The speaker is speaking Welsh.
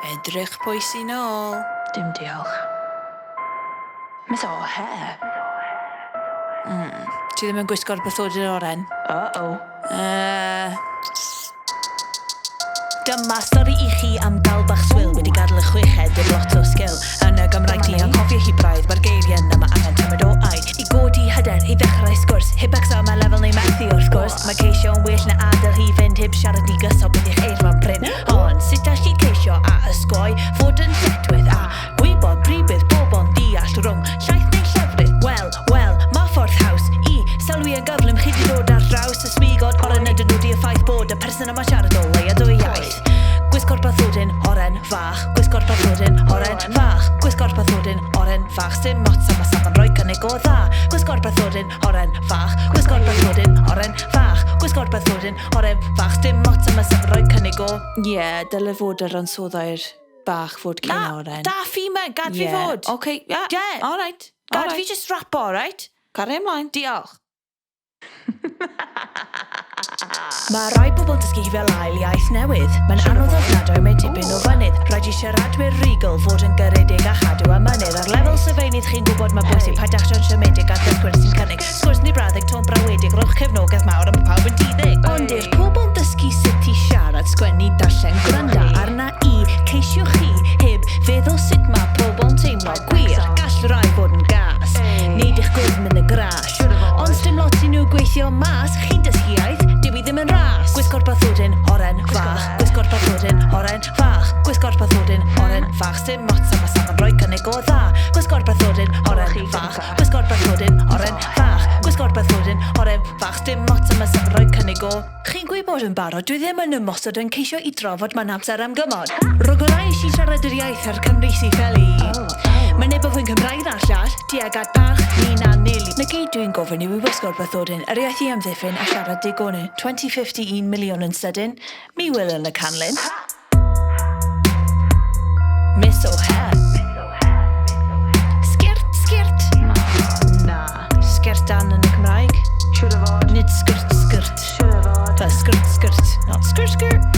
Edrych pwy sy'n ôl. Dim diolch. Miss O'Hare. Ti ddim yn gwisgo'r bathodyn oren. Uh-oh. Dyma stori i chi am gael bach swil wedi gadael y chweched dim lot o sgil. Yn y Gymraeg di anghofio hi braidd, mae'r geiriau yna mae angen tymod o aid. I godi hyder, i ddechrau sgwrs, heb becso am y lefel neu methu wrth gwrs. Mae ceisio yn well na adael hi fynd heb siarad i gyson bydd eich eirfa'n prin. Ond sut all hi ceisio a ysgoi fod yn lletchwith a gwybod pryd bydd bobl yn deall rhwng llaeth neu llefrith? Wel, wel, mae ffordd haws i sylwi yn gyflym chi 'di dod ar draws y swigod oren yn dynodi y ffaith bod y person yma'n siarad o leia dwy iaith. Gwisgo'r bathodyn oren fach, gwisgo'r bathodyn oren fach, gwisgo'r bathodyn oren fach, sim ots am y safon rhoi cynnig o dda. Gwisgo'r bathodyn oren fach, gwisgo'r bathodyn oren fach, gwisgo'r bathodyn oren fach, dim ots am y safon rhoi cynnig o. Ie, yeah, dyle fod yr ansoddair bach fod cyn oren. Da fi me, gad fi Yeah. fod. Okay, yeah. Yeah. All right. Gad all right. fi just rapo, right? Cario ymlaen. Diolch. Mae rai bobl yn dysgu hi fel ail iaith newydd. Mae'n anodd ofnadwy, mae tipyn o fynydd. Rhaid i siaradwyr rhugl fod yn garedig a chadw amynedd. Ar lefel sylfaenydd chi'n gwybod mae bwysig paid actio'n siomedig ar ddysgwyr sy'n cynnig. Sgwrs neu brawddeg tôn brawedig, rhowch cefnogaeth mawr a mae pawb yn diddig. Ond i'r pobl dysgu sut i siarad, sgwennu, darllen, gwrando arna i, ceisiwch chi heb feddwl sut mae pobl yn teimlo. Gwir, gall rai fod yn gas, neud eich gwddf yn y gras. Ond sdim lot i nhw gweithio mas, chi'n dysgu iaith, dyw i ddim yn ras. Gwisgo'r bathodyn oren fach, gwisgo'r bathodyn oren fach, gwisgo'r bathodyn oren fach, sim ots am y safon rhoi cynnig o dda. Gwisgo'r bathodyn oren fach, gwisgo'r bathodyn oren fach, gwisgo'r bathodyn oren fach, dim ots am y safon rhoi cynnig o. Chi'n gwybod yn barod, dwi ddim yn ymosod yn ceisio i drafod mae'n amser am gymod. Rhagorau eisiau siarad yr iaith a'r Cymru sy'n ffeli. Mae neb o fwy'n Cymraeg na'r llall, tuag at parch, ni na nili. Na gyd dwi'n gofyn yw i wisgo'r bathodyn, yr iaith i amddiffyn a siarad digon. 2051 miliwn yn sydyn, mi wil yn y canlyn. Miss O'Hare. Sgirt, sgirt. Na. Sgert dan yn y Cymraeg. Siwr o fod. Nid sgirt, sgirt. Siwr o fod. Fel sgirt, sgirt, not sgirt, sgirt.